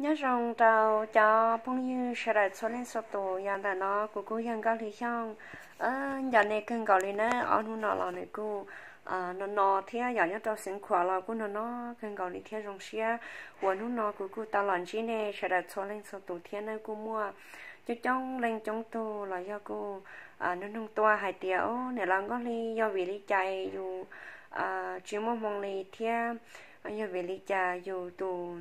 Nyob zoo rau cov phooj ywg sawv daws txhua leej txhua tus, yog ntawm no kuv kuj yog Nkauj Hli Xyooj. Nco nej kawg nkaus li na, ob hnub no los nws kuj no no thiab, yog nyob rau xeev khuam los kuj no no kawg nkaus li thiab. Zoo siab uas hnub no kuv kuj tau los ntsib nej sawv daws txhua leej txhua tus thiab. Nws kuj muaj coob coob leej coob tug los yog kuj nug nug tuaj hais tias, o, niam laus Nkauj Hli, yog vim li cas yus tsis muaj hmoo li thiab, yog vim li cas yus tus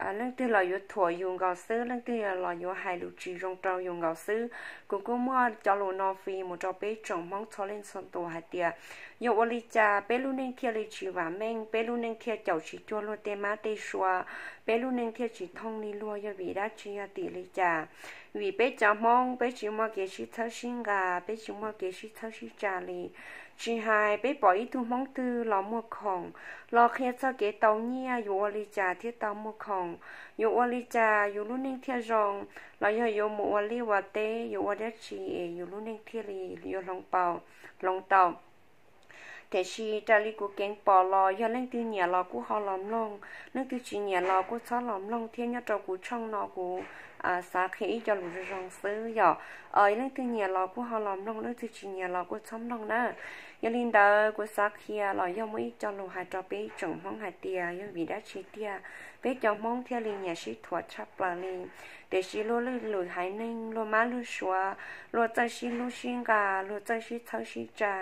leej twg los yuav thuam yus nkaus xwb, leej twg los yuav hais lus tsis zoo rau yus nkaus xwb. Kuv kuj muaj cov lus no fij mus rau peb tsoom Hmoob txhua leej txhua tus hais tias, yog ua li cas peb lub neej thiaj li tsis vam meej, peb lub neej thiaj caum tsis cuag luag tej mab tej sua, peb lub neej thiaj tsis thooj li luag, yog vim dab tsi, yog tim li cas? Vim peb cov Hmoob peb tsis muaj kev sib txhawb sib nqa, peb tsis muaj kev sib txhawb sib tsa li. Tsis hais peb pom ib tug Hmoob twg los muag khoom, los qhia txog kev tau nyiaj, yuav ua li cas thiaj tau muag khoom, yuav ua li cas yus lub neej thiaj zoo, los yog yuav mus ua liaj ua teb, yuav ua dab tsi es yus lub neej thiaj li yuav hloov tau. Tiam sis raws li kuv keev pom los yog leej twg nyiam los kuj ho los mloog, leej twg tsis nyiam los kuj txhob los mloog thiab. Nyob rau kuv tshooj no kuv xav qhia ib co lus zoo zoo xwb yom. Leej twg nyiam los kuj ho los mloog, leej twg tsis nyiam los kuj txhob mloog na. Yog li ntawd kuv xav qhia los yog muaj ib co lus hais rau peb tsoom Hmoob hais tias yog vim dab tsi tiag peb cov Hmoob thiaj li nyiam sib thuam tshaj plaws li. Tiam sis luag lwj lwm haiv neeg, luag mab luag suav, luag txawj sib hlub sib nqa, luag txawj sib txhawb sib tsa,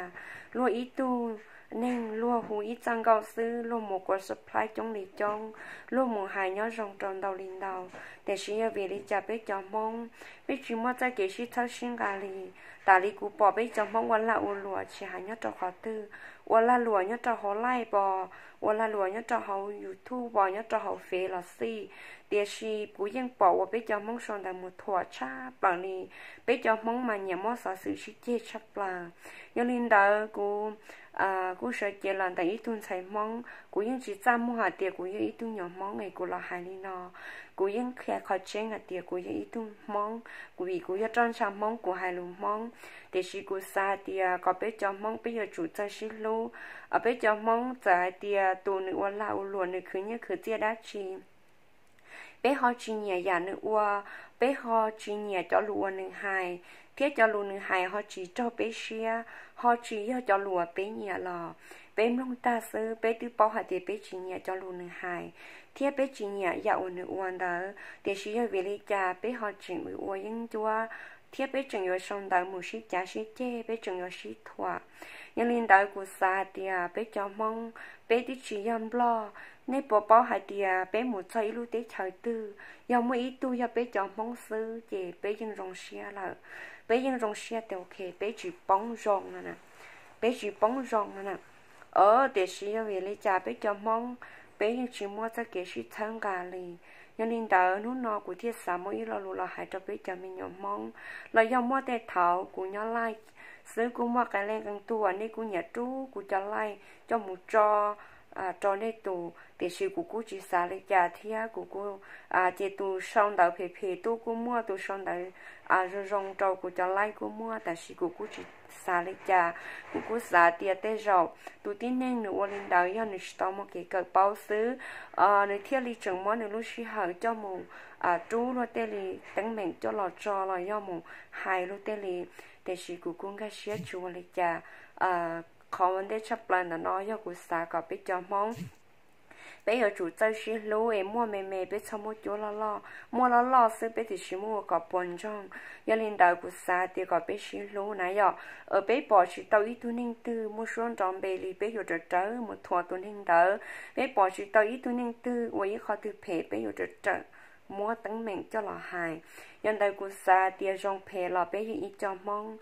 luag ib tug neeg luag hu ib txoj nkauj xwb luag mus kua supply coob li coob, luag mus hais nyob zoo rau ntau li ntau. Tiam sis yog vim li cas peb cov Hmoob peb tsis muaj txoj kev sib txhawb sib nqa li? Tas li kuv pom peb cov Hmoob ua lag ua luam tsis hais nyob rau qhov twg, ua lag luam nyob rau hauv live pos, ua lag luam nyob rau hauv YouTube pos, nyob rau hauv Face los xij, tiam sis kuv yeej pom uas peb cov Hmoob sau ntawv mus thuam tshaj plaws li. Peb cov Hmoob mas nyiam muab xov xwm sib ceg tshaj plaws. Yog li ntawd kuv kuj sawv cev los ntawm ib tug ntxhais Hmoob, kuv yeej tsis txaj muag hais tias kuv yog ib tug nyuam Hmoob es kuv los hais li no. Kuv yeej qhia qhov tseeb hais tias kuv yog ib tug Hmoob, kuv vim kuv yog roj ntsha Hmoob kuv hais lus Hmoob. Tiam sis kuv xav hais tias kom peb cov Hmoob peb yuav tsum txawj sib hlub. Peb cov Hmoob txawm hais tias tus nws ua lag ua luam nws khwv nyiaj khwv txiaj dab tsi, peb ho tsis nyiam yam nws ua, peb ho tsis nyiam cov lus uas nws hais, thiab cov lus nws hais ho tsis raug peb siab, ho tsis yog cov lus uas peb nyiam los peb mloog tag xwb peb twb paub hais tias peb tsis nyiam cov lus nws hais, thiab peb tsis nyiam yam uas nws ua ntawd. Tiam sis yog vim li cas peb ho tseem ua yeeb ncuab, thiab peb tseem yuav sau ntawv mus sib cav sib ceg, peb tseem yuav sib thuam. Yog li ntawd kuv xav hais tias peb cov Hmoob, peb twb tsis yog Nplog. Nej puas paub hais tias peb mus txog ib lub teb chaws twg, yog muaj ib tug yog peb cov Hmoob xwb ces peb yeej zoo siab lawm. Peb yeej zoo siab tias ok, peb tsis poob zoo no na, peb tsis poob zoo no na. Tiam sis yog vim li cas peb cov Hmoob peb yeej tsis muaj txoj kev sib txhawb nqa li? Yog li ntawd hnub no kuv thiaj xav muab ib lo lus los hais rau peb cov me nyuam Hmoob, los yog muaj tej thaum kuv nyob live xwb kuj muaj qee leej qee tug uas nej kuj nyiam rub kuv cov live coj mus tso rau nej tus, tiam sis kuv kuj tsis xav li cas thiab. Kuv kuj, ces tus sau ntawv phem phem tuaj kuj muaj, tus sau ntawv zoo zoo rau kuv cov live kuj muaj, tiam sis kuv kuj tsis xav li cas. Kuv kuj xav tias tej zaum tus tib neeg nws ua li ntawd yog nws tsis tau muaj kev kawm paub xwb, nws thiaj li tseem muab nws lub sij hawm coj mus rub luag tej li teeb meem coj los tso los yog mus hais luag tej li. Tiam sis kuv kuj nkag siab tsis ua li cas. Qhov ua ntej tshaj plaws ntawm no yog kuv xav kom peb cov Hmoob peb yuav tsum txawj sib hlub es muaj me me peb txhob muab cuab loj loj, muaj loj loj xwb peb tiam sis muab ua kom puas ntsoog. Yog li ntawd kuv xav tias kom peb sib hlub na yom. Peb pom tsis tau ib tug neeg twg muaj suab nrov npe li peb yuav rawm rawm mus thuam tus neeg ntawd. Peb pom tsis tau ib tug neeg twg ua ib qho twg phem peb yuav rawm rawm muab teeb meem coj los hais. Yog ntawd kuv xav tias zoo phem los peb yog ib co Hmoob.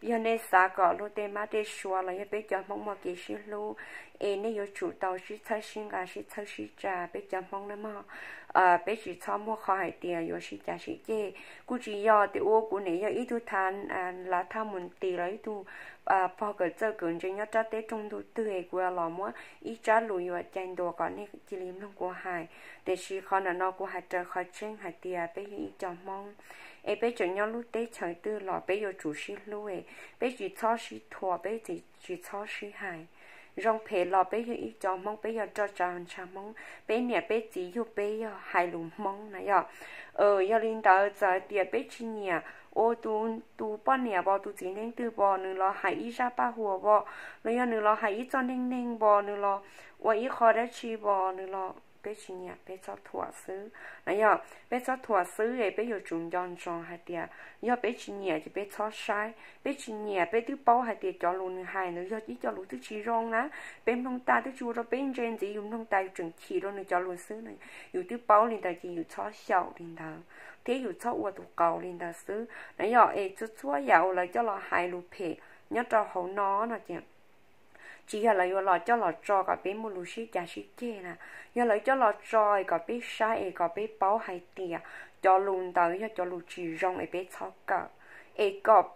Yog nej xav kom luag tej mab tej sua los yog peb cov Hmoob muaj kev sib hlub, es nej yuav tsum tau sib txhawb sib nqa sib txhawb sib tsa peb cov Hmoob na mog. Peb tsis txhob muaj qhov hais tias yuav sib cav sib ceg. Kuj tsis yog tias ua kuv niam yog ib tug thav lav thaj mus nti los ib tug pog kawm txawj kawm ntse nyob rab teb rooj ntug twg es kuv los muab ib tsab lus yuav cais ntuas kom nej cia li mloog kuv hais. Tiam sis qhov ntawm no kuv hais raws qhov tseeb hais tias peb yog ib co Hmoob, es peb tseem nyob lub teb chaws twg los peb yuav tsum sib hlub, peb tsis txhob sib thuam, peb tsis txhob sib hais. zoo phem los peb yog ib co Hmoob, peb yog roj tsa ntsha Hmoob, peb niam peb txiv yug peb yog hais lus Hmoob na yom. Yog li ntawd txawm hais tias peb tsis nyiam ua tus, tus poj niam vos, tus txiv neej twg vos, nws los hais ib zaj paj huam vos, los yog nws los hais ib txoj neej neeg vos, nws los ua ib qho dab tsi vos, nws los peb tsis nyiam, peb txhob thuam xwb na yom. Peb txhob thuam xwb es peb yuav tsum nco ntsoov hais tias yog peb tsis nyiam ces peb txhob saib. Peb tsis nyiam, peb twb paub hais tias cov lus nws hais ntawd yog ib co lus twb tsis zoo na, peb mloog tas twb tsis ua rau peb ntse ntxiv, yus mloog tas yus tseem chim rau nws cov lus xwb no. Yus twb paub li ntawd ces yus txhob xyaum li ntawd thiab yus txhob ua tus qauv li ntawd xwb na yom. Es txhua txhua yam uas lawv coj los hais lus phem nyob rau hauv no no ces tsis yog lawv yuav los coj los tso kom peb muaj lus sib cav sib ceg na, yog lawv coj los tso kom peb saib es kom peb paub hais tias cov lus ntawd yog cov lus tsis zoo es peb txhob kawm, es kom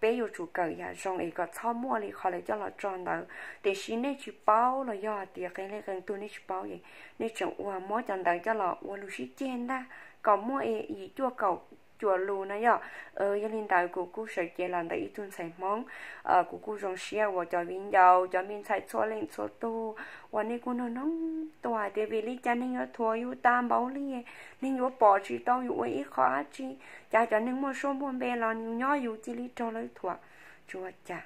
peb yuav tsum kawm yam zoo es kom txhob muaj li qhov lawv coj los tso ntawd. Tiam sis nej tsis paub los yog hais tias qee leej qee tug nej tsis paub es nej tseem ua muab cov ntawd coj los ua lus sib ceg ntag kom muaj yim cuaj kaum cuam lus na yom. Yog li ntawd kuv kuj sawv cev los ntawm ib tug ntxhais Hmoob, kuv kuj zoo siab uas cov viv ncaus cov me ntxhais txhua leej txhua tug uas nej kuj nug noog tuaj hais tias vim li cas neeg yuav thuam yus tag npaum li, neeg yuav pom tsis tau yus ua ib qho dab tsi, cas cov neeg muaj suab muaj npe los yus nyob yus cia li raug lawv thuam, tsis ua cas.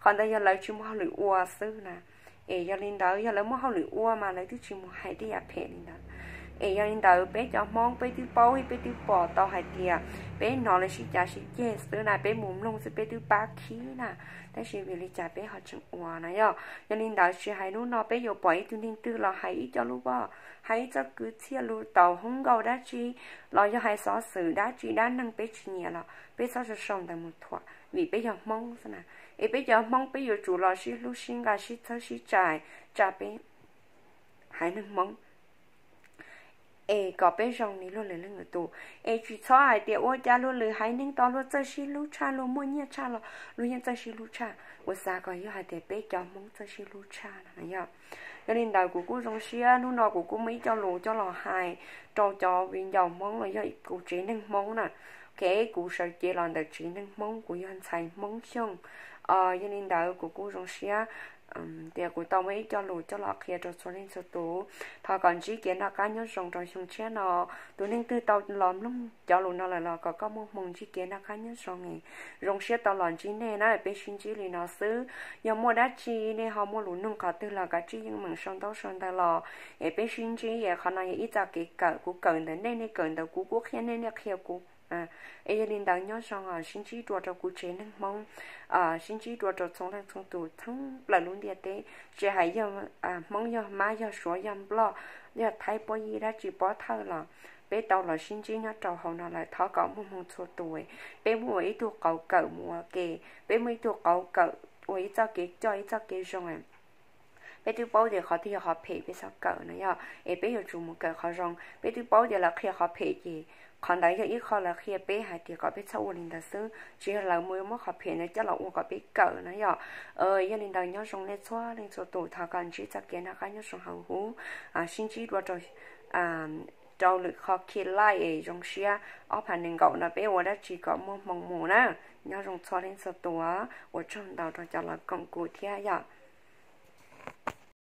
Qhov ntawd yog lawv tsis muaj hauj lwm ua xwb na. Es yog li ntawd yog lawv muaj hauj lwm ua mas lawv twb tsis mus hais tej yam phem li ntawd. Es yog li ntawd peb cov Hmoob peb twb paub peb twb pom tau hais tias peb hnov lawv sib cav sib ceg xwb na, peb mus mloog xwb peb twb pab khib na, tab sis vim li cas peb ho tseem ua na yom. Yog li ntawd tsis hais hnub no peb yuav pom ib tug neeg twg los hais ib co lus voj, hais ib txoj kwv txhiaj lus tau hoob nkaus dab tsi, los yog hais xov xwm dab tsi dab neeg peb tsis nyiam los peb txhob sau sau ntawd mus thuam vim peb yog Hmoob xwb na. Es peb cov Hmoob peb yuav tsum los sib hlub sib nqa sib txhawb sib tsa, tsa peb haiv neeg Hmoob es kom peb zoo li luag lwm leej lwm tus. Es tsis txhob hais tias ua cas luag lwm haiv neeg tos luag txawj sib hlub tshaj, luag muaj nyiaj tshaj los luag yeej txawj sib hlub tshaj, ua xav kom yog hais tias peb cov Hmoob txawj sib hlub tshaj no yom. Yog li ntawd kuv kuj zoo siab hnub no kuv kuj muaj ib co lus coj los hais rau cov viv ncaus Hmoob los yog kuv tsev neeg Hmoob na. Kev kuv sawv cev los ntawm tsev neeg Hmoob, kuv yog ntxhais Hmoob Xyooj. Yog li ntawd kuv kuj zoo siab tias kuv tau muaj ib co lus coj los qhia rau txhua leej txhua tus. Thov kom ntsib kev noj qab nyob zoo rau xyoo tshiab no. Tus neeg twg tau los mloog cov lus no lawm los kom koj muaj hmoo ntsib kev noj qab nyob zoo. Zoo siab tau los ntsib nej na, peb sib ntsib li no xwb. Yog muaj dab tsi nej ho muaj lus nug qhov twg los kav tsij yeej meem sau ntaub sau ntawv los es peb sib ntsib. Es qhov no yog ib txoj kev kawm, kuv kawm ntawm nej, nej kawm ntawm kuv, kuv qhia nej, nej qhia kuv. Es yog li ntawd nyob zoo, sib ntsib dua rau kuv tsev neeg Hmoob, sib ntsib dua rau txhua leej txhua tus thoob plaws lub ntiaj teb, tsis hais yog Hmoob, yog Mab, yog Suav, yog Nplog, yog Thaib, Pob Yib, dab tsi pob thawj los peb tau los sib ntsib nyob rau hauv no lawm. Thov kom muaj hmoo txhua tus, peb muaj ua ib tug qauv kawm mus ua ke, peb muaj ib tug qauv kawm ua ib txoj kev coj ib txoj kev zoo. Peb twb paub tias qhov twg yog qhov phem peb txhob kawm no yog, es peb yuav tsum mus kawm qhov zoo. Peb twb paub tias lawv qhia qhov phem ces qhov ntawd yog ib qho lawv qhia peb hais tias kom peb txhob ua li ntawd xwb, tsis yog lawv mus muab qhov phem ntawd coj los ua kom peb kawm no yog. Yog li ntawd nyob zoo nej txhua leej txhua tus, thov kom ntsib txoj kev noj qab nyob zoo hauv huv, sib ntsib dua rau lwm qhov khi laij es zoo siab. Ob phav nees nkaum no peb ua dab tsi kom muaj hmoo mus na. Nyob zoo txhua leej txhua tus, ua tsaug ntau rau cov los koom kuv thiab yom.